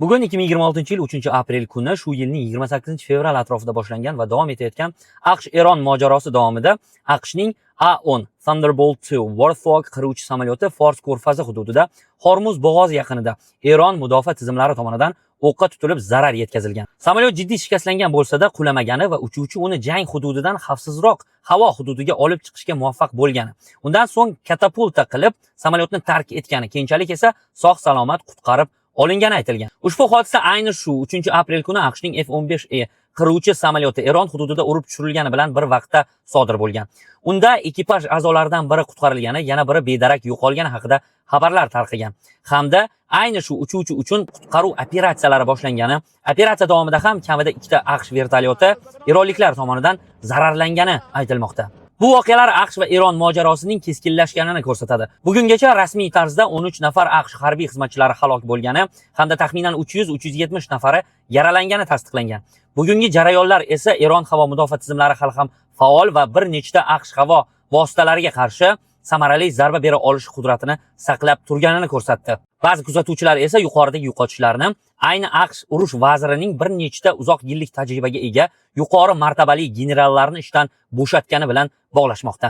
Bugun 2026-yil 3-aprel kuni, shu yilning 28 fevral atrofida boshlangan va davom etayotgan AQSh-Eron mojarosi davomida AQShning A-10 Thunderbolt 2 Warthog qiruvchi samolyoti Fors ko'rfazi hududida, Hormuz bo'g'ozi yaqinida Eron mudofaa tizimlari tomonidan o'qqa tutilib, zarar yetkazilgan. Samolyot jiddiy shikastlangan bo'lsa-da, qulamagani va uchuvchi uni jang hududidan xavfsizroq havo hududiga olib chiqishga muvaffaq bo'lgani. Undan so'ng katapulta qilib samolyotni tark etgani, keyinchalik esa sog' salomat qutqarib olingani aytilgan. Ushbu hodisa ayni shu 3-aprel kuni AQShning F-15E qiruvchi samolyoti Eron hududida urib tushirilgani bilan bir vaqtda sodir bo'lgan. Unda ekipaj a'zolaridan biri qutqarilgani, yana biri bedarak yo'qolgani haqida xabarlar tarqagan. Hamda ayni shu uchuvchi uchun qutqaruv operatsiyalari boshlangani, operatsiya davomida ham kamida ikkita AQSh vertolyoti eronliklar tomonidan zararlangani aytilmoqda. Bu voqealar AQSh va Eron mojarosining keskinlashganini ko'rsatadi. Bugungacha rasmiy tarzda 13 nafar AQSh harbiy xizmatchilari halok bo'lgani hamda taxminan 300-370 nafari yaralangani tasdiqlangan. Bugungi jarayonlar esa Eron havo mudofaa tizimlari hali ham faol va bir nechta AQSh havo vositalariga qarshi samarali zarba bera olish qudratini saqlab turganini ko'rsatdi. Ba'zi kuzatuvchilar esa yuqoridagi yo'qotishlarni ayni AQSh urush vazirining bir nechta uzoq yillik tajribaga ega yuqori martabali generallarni ishdan bo'shatgani bilan bog'lashmoqda.